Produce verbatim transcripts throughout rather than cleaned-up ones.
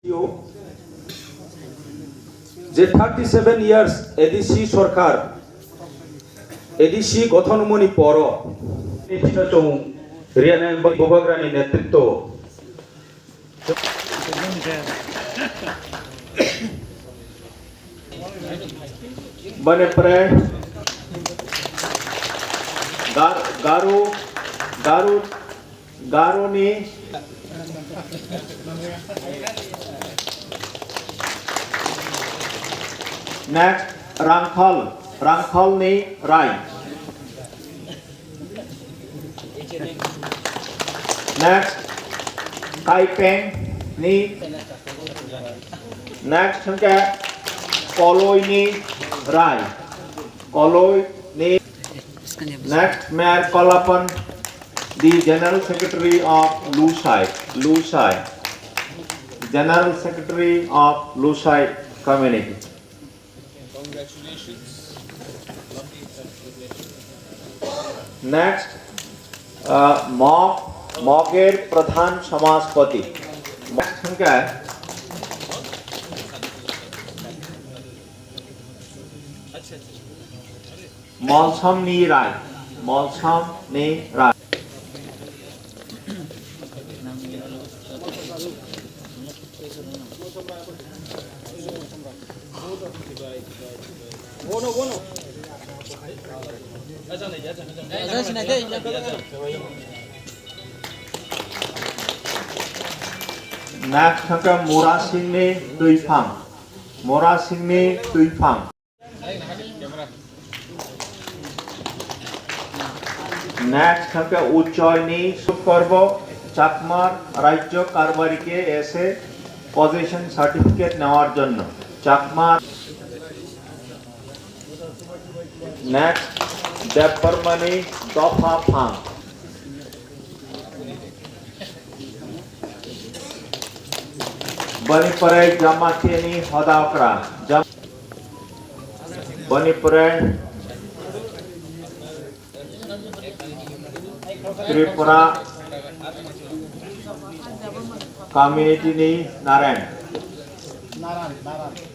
Je thirty seven years A D C sorkar, A D C gothon moni poro, Riana Bubagrani netritwo, bani pore Gar-, Garu, Garu, Garuni. Next, Rangkhal, Rangkhalni Rai. Next, Kaipengni. Next hwnkhe Koloini Rai. Koloini. Next, Mayor Kolapan, the General Secretary of Lusai, Lusai, General Secretary of Lusai community. Next, uh, Mog, Moger Pradhan Samajpati. Next hwnkhe Molsomni Rai, Molsomni Rai. Next hwnkhe Murasingni Twiphang, Murasingni Twiphang. Next hwnkhe Uchoini Sukorbo Chakma Rajyo Karbarike ese position certificate নেওয়ার জন্য Chakma. Next, Debbarmani Dopha Phang. Boni pore Jamatia ni Hoda Okra. Jam-, boni pore Tripura community ni Naren.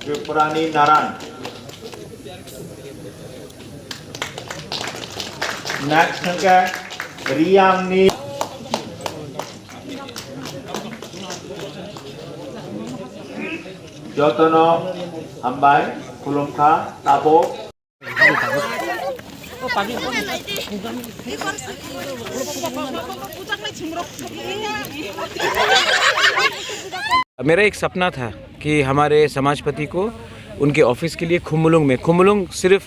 Tripura ni Naran. Next hwnkhe Riyang ni. Jotono hambai, khulumkha, tabuk. मेरा एक सपना था कि हमारे समाजपति को उनके ऑफिस के लिए खुमुलुंग में, खुमुलुंग सिर्फ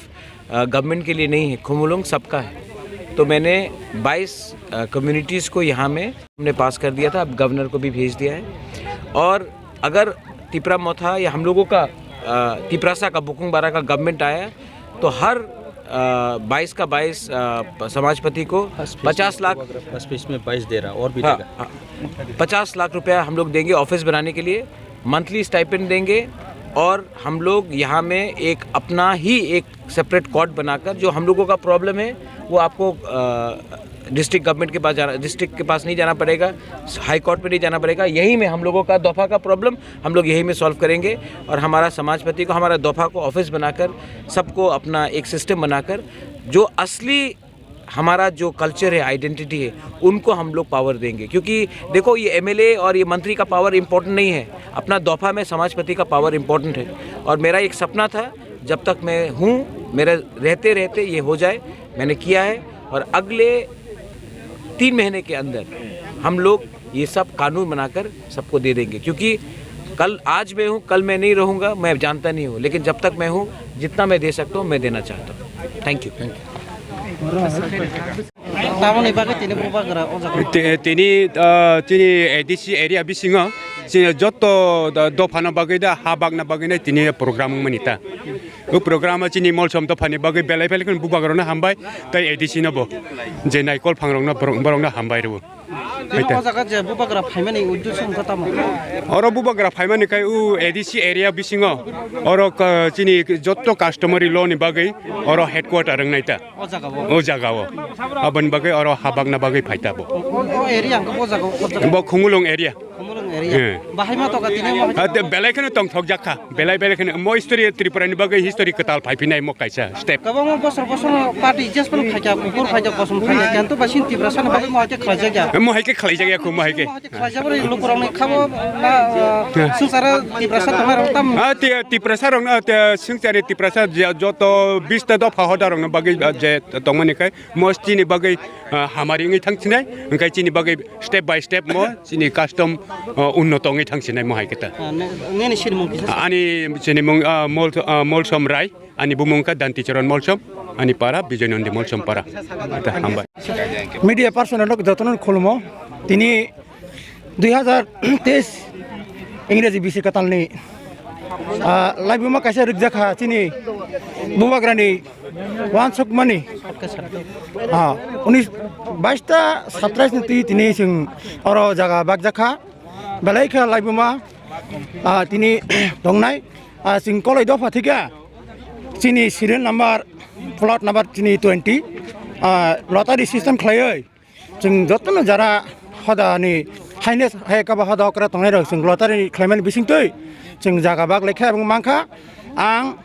अ, गवर्नमेंट के लिए नहीं है, खुमुलुंग सबका है। तो मैंने बाईस, अ, कम्युनिटीज़ को यहाँ में हमने पास कर दिया था, अब गवर्नर को भी भेज दिया है। और अगर तिपरा मोथा या हम लोगों का, अ, तिपरासा का बुकुंग बारा का गवर्नमेंट आया, तो हर, अ, बाईस का बाईस, अ, प-, समाजपति को पचास लाख। बस इसमें बाईस दे रहा, और भी हाँ, देगा। हाँ। पचास लाख रुपया हम लोग देंगे ऑफिस बनाने के लिए, मंथली स्टाइपेंड देंगे और हम लोग यहाँ में एक अपना ही एक सेपरेट कोर्ट बनाकर, जो हम लोगों का प्रॉब्लम है, वो आपको, अ, डिस्ट्रिक्ट गवर्नमेंट के पास जाना, डिस्ट्रिक्ट के पास नहीं जाना पड़ेगा, हाई कोर्ट में नहीं जाना पड़ेगा। यहीं में हम लोगों का दोफा का प्रॉब्लम हम लोग यहीं में सॉल्व करेंगे और हमारा समाजपति को, हमारा दोफा को ऑफिस बनाकर सबको अपना एक सिस्टम बनाकर जो असली हमारा जो कल्चर है, आइडेंटिटी है, उनको हम लोग पावर देंगे। क्योंकि देखो, ये एमएलए और ये मंत्री का पावर इंपॉर्टेंट नहीं है, अपना दोफा में समाजपति का पावर इंपॉर्टेंट है। और मेरा एक सपना था, जब तक मैं हूँ, मेरे रहते रहते ये हो जाए, मैंने किया है। और अगले तीन महीने के अंदर हम लोग ये सब कानून बनाकर सबको दे देंगे, क्योंकि कल आज मैं हूँ, कल मैं नहीं रहूँगा, मैं जानता नहीं हूँ, लेकिन जब तक मैं हूँ, जितना मैं दे सकता हूँ, मैं देना चाहता हूँ। Thank you. Tamoni bagwi tini bubagra o jaga? Ti-, tini, ah, chini A D C area bisingo chini jotto do-, dophano bagwi da ha bagna bagwi nai tini program wngmani ta. O program o chini Molsom dophani bagwi belai belai kheno bubagrano hambai, tei A D C no bo je naikol phangrokno borok, borokno hambai rwo. Tini o jaga je bubagra phaimani uddesho wngkha tamo? Oro bubagra phaimani khai o A D C area bisingo oro ka-, chini jotto customary law ni bagwi oro headquarter wngnai ta. O jaga o? O jaga o. Aboni bagwi oro habakna bagwi phai ta bo. O, o area hwnkhe bo jaga o khobjak? Bo Khumulwng area. Khumulwng area. Hmm. Bahai ma toka tini mo. Ah, de, belai kheno tongthok jakha. Belai belai kheno mo history Tripura ni bagwi history kwtal phai phinai mo kaisa step. Kwbangma bosor bosor party just pun khaikha, kuphur khaikha, kosom khaikha, kanto basin Tiprasa ni bagwi mo haikhe khlaijak ya. Mo haikhe khlaijak ya khu mo haikhe. Mo haikhe khlaijak bai lukurok ni khabo na, ah, swngcharo Tiprasa tongnai rok tam. Ah, ti-, Tiprasa rok na, ti-, swngchari Tiprasa je joto bista dopha hoda rok ni bagwi, ah, je tongmani khai mo chini bagwi, ah, hamari wngwi thang sinai, hwnkhe chini bagwi step by step mo chini custom, ah, unnoto wngwi thang sinai mo hai khe ta. Ah, ne-, nini sinimung kisa sa? Ani sinimung, ah, Mol-, ah, Molsom Rai, ani bumung kha Danti Charan Molsom, ani para Bijoy Nandi Molsom para. Hambai. Media person rok jotono khulumo. Tini dui hazar teis Ingreji bisi kwtalni, ah, laibuma kaisa rwkjakha chini bubagrani uansukmani. Ah, unis, bais ta satrais ni twi tini chwng oro jaga bakjakha. Belai khe laibuma, ah, tini tongnai, ah, chwng koloi dopha thikya chini serial number, plot number chini twenty, ah, lottery system khlaiwi. Chwng jotono jara hodani highness hai kaba hoda okra tongnai rok chwng lottery khlaimani bisingtwi chwng jaga bak laikha ebong mankha. Ang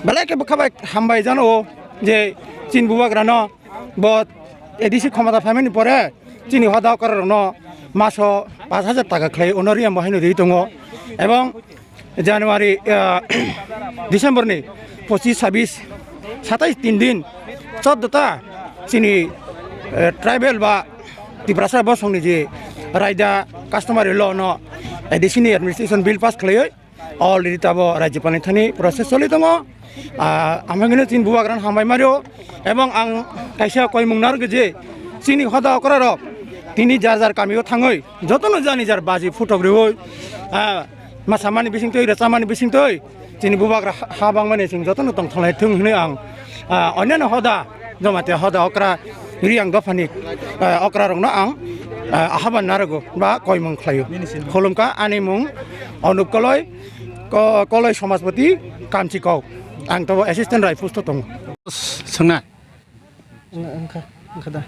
belai khe bwkha bai hambai jano je chini bubagrano bo A D C khomota phaimani pore chini hoda okra rokno maso pash hajar taka khlai honorarium bo haino riwi tongo ebong January, ah, December ni pochis, sabis, satais tin din, choddo ta chini, eh, tribal ba Tiprasa bosong ni je raida customary law no A D C ni administration bill pass khlaiwi already tabo Rajyapal ni thani process choli tongo. Ah, amhangino chini bubagrano hambai mario ebong ang kaisa koimung narwkgo je chini hoda okra rok tini jar jar kamio thangwi jotono jani jar baji phutok riwi, ah, Masamani bisingtwi, rwchapmani bisingtwi, chini bubagra ha, ha bangmani chwng jotono tongthoknai thung hwnwi ang, ah, onyono hoda, Jamatia hoda okra, Riyang dophani, ah, okrarokno ang, ah, ahaban narwgo ba koimung khlaio. Khulumkha, ani mung Anup Koloi, ko-, Koloi Somajpati Kamchikok. Ang tobo assistant raiphus to tongo. Swngna. Wng-, wngkha, wngkha da.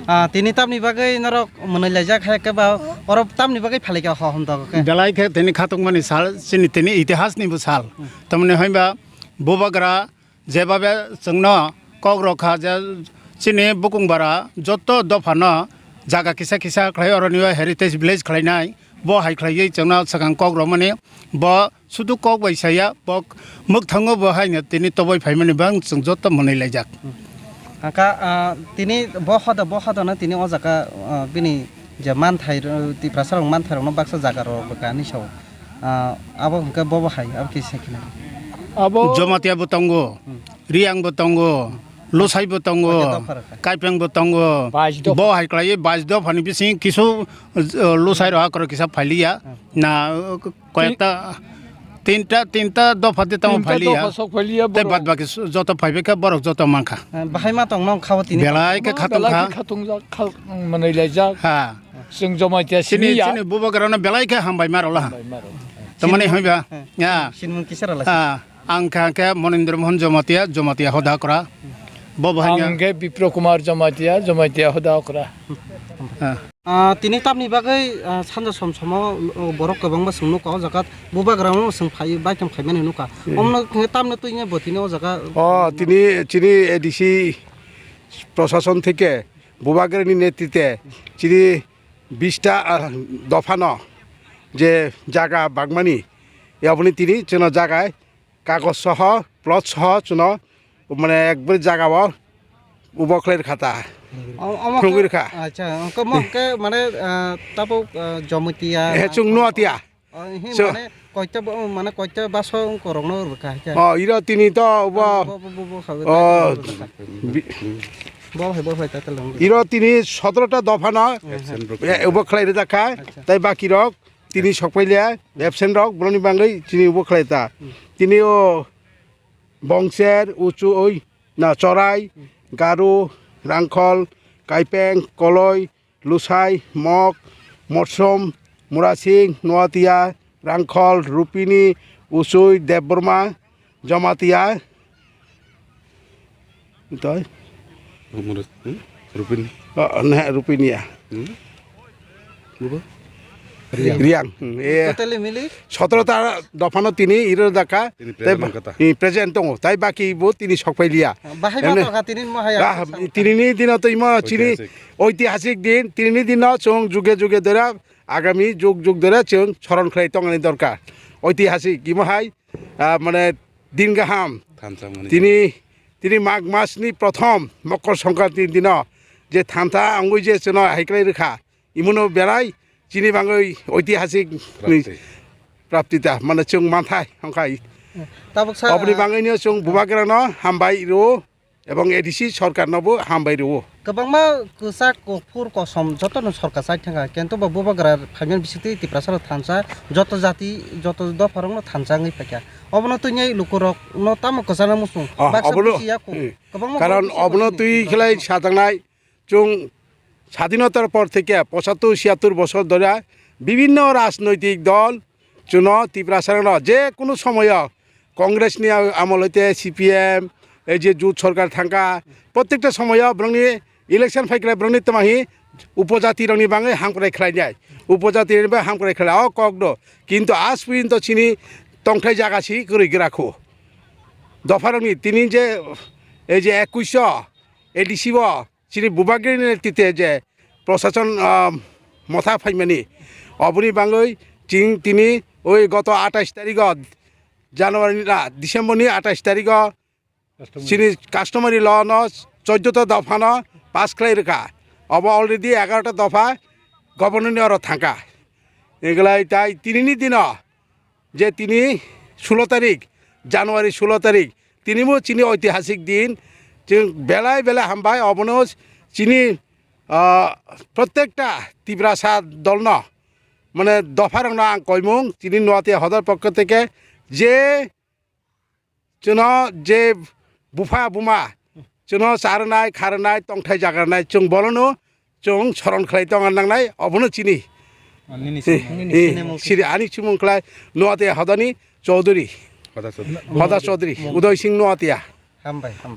Ah, tini tamni bagwi norok mwnwi laijak hai khe ba oro tamni bagwi phalaikha ho hwn tongo khe? Belai khe tini khatungmani sal, chini tini itihasni bo sal. Hmm. Tamni hwnba bubagra jebabe chwngno kok rokha je chini bukung bara joto dophano jaga kisa kisa khlai oroni o heritage village khlainai. Bo hai khlaiwi chwngno swkang kok romani, bo sudu kok bai saya, bo mwkthango bo haino tini toboi phaimani bang chwng joto mwnwi laijak. Haka, ah, tini bo hoda, bo hodano tini o jaga, ah, bini je manthai, Tiprasa rok manthai rokno baksa jaga rok bwkha hinwi sao. Ah, abo hwnkhe bobo hai, abo kisa khina. Abo Jamatia bo tongo, Hmm. Riyang bo tongo, Lusai bo tongo, Koita dopha rok hai. Kaipeng bo tongo. Bais dopha. Bo hai khlaiwi bais dophani bising kisu, uh, Lusai rok akorok kisa phailiya. Hmm. Na, uh, koyekta, tinta, tinta dopha de tamo Tinta phailiya. Dopha sok phailiya Tei borok. Bad baki su-, joto phaibai khe borok joto mankha. Eh, bahai ma tong nong khao tini. Belai khe Ma khatung belai kha. Khe khatung jak, khal-, manwi laijak. Ha. Chwng Jamatia Chini, siniya. Chini bubagrano belai khe hambai ma rwla. Hambai ma rwla. Tamani Sinimung, hwnba? Eh, Ya. Sinimung kisa rwla. Ha. Ang kha khe Monindra Mohan Jamatia, Jamatia hoda kra. Bo bahai Ang khe Bipro Kumar Jamatia, Jamatia hoda kra. Ha. Ah, tini tamni bagwi, ah, sanja som somo, oh, borok kwbangma chwng nukha o jaga bubagrano chwng phai, baithang phaimani nukha. Hmm. Omno khe tamno twi bo tini o jaga. O, tini chini A D C prosason theke bubagrani netrite chini bista, ah, dophano je jaga bagmani, yaboni tini chwngno jaga kagoj soho, plot soho chwngno, mane, ekbari jaga o ubo khlai rwkha ta. O-, omo Phunugwi khe, rwkha. Acha, omo khe, mane, ah, tabuk, ah, Jamatia, Eh, chwng Noatia. Oh, he, So mane, koita bo, mane, koita baso wngkorokno rwkha khe. Oh, iro tini to ubo, Ah, bo, bo, bo, bo, khawi, Oh, bo, bo, bi- bo, hai, bo, hai, ta, ta, lang. Iro tini sotoro ta dopha no, Eh, eh. Eh, ubo khlai rwjak kha, Acha. Tai baki rok, tini sokpailia, absent rok, boroni bangwi chini ubo khlai ta. Hmm. Tini o Bongser, Uchui, na, Chorai, Hmm. Garu, Rangkhol, Kaipeng, Koloi, Lusai, Mok, Morsom, Murasing, Noatia, Rangkhol, Rupini, Uchui, Debbarma, Jamatia, Toi? Umur, hmm? Rupin. Oh, nah, Rupinia. Hmm? Buka? Riang. Riang. Hmm, eh. Totally mili? Sotoro ta dophano tini iro dakha. Tini Tei present ba-, wngkha ta. eh, present tongo. Tai baki bo tini sokphailiya. Bahai Emne- ma tokha tini mo haya. Ah, tini ni dino to imo chini Oitihasik. oitihasik din. Tini ni dino chwng juge juge dora agami jug jug dora chwng soron khlai tongani dorkar. Oitihasik imo hai, ah, mane din gaham. Thansa mani. Tini, tini Mag mas ni prothom Mokor Songkranti dino je thantha angwi je chwngno haiklai rwkha. Imono belai chini bangwi oitihasik ni Prapti. prapti ta, mane chwng manthai hongkhai. Tabuk sa, Oboni ah, bangwino chwng bubagrano hambai rwo ebong A D C sorkarnobo hambai rwo. Kwbangma kwchak kuphur kosom jotono sorkar chai thangkha, kento bo bubagra phaimani bisingtwi Tiprasano thansa, joto jati, joto dopharokno thansa wngwi phaikha. Obono twiwi lukurokno tamo kwchana muchung, Ah, baksa obono, buchi ya kho. eh, Kwbangma Karon borok obono twi khlai sajaknai. Chwng স্বাধীনতার পর থেকে পঁচাত্তর ছিয়াত্তর বছর ধরে বিভিন্ন রাজনৈতিক দল chwngno Tiprasarokno je kunu somoyo Congressni amol hoite C P M, ei je jut sorkar thangkha, protekta somoyo borokni election phaikhe borokni twmahi upojatirokni bangwi hamkrai khlainai, upojatirokni bangwi hamkrai khlai o kokno. Kintu aaj porjonto chini tongthai jaga si kwrwi gwrakho. Dopharokni tini je ei je ekuish A D C o chini bubagrini tite je prosason, ah, motha phaimani, oboni bangwi chwng tini oi goto atais tarigo January ni, ah, December ni atais tarigo chini customary law no choddota dopha no pass khlai rwkha. Obo already egarota dopha governor ni oro thangkha. Eglai tai tini ni dino je tini sulo tarik, January sulo tarik, tini bo chini oitihasik din, chwng belai belai hambai, obono chini, ah, protekta Tiprasa dolno, mane dopharokno ang koimung, chini Noatia hodor pokho theke je chwngno je bupha buma chwngno charwnai kharwnai tongthai jagarnai chwng bonono chwng soron khlai tongna nangnai obono chini. Ah, nini Eh, simung. eh, Nini simung. Siri ani simung khlai Noatia hodani Chaudhuri. Hoda Chaudhuri. Hoda Chaudhuri, Uday Singh Noatia. Hambai, hambai.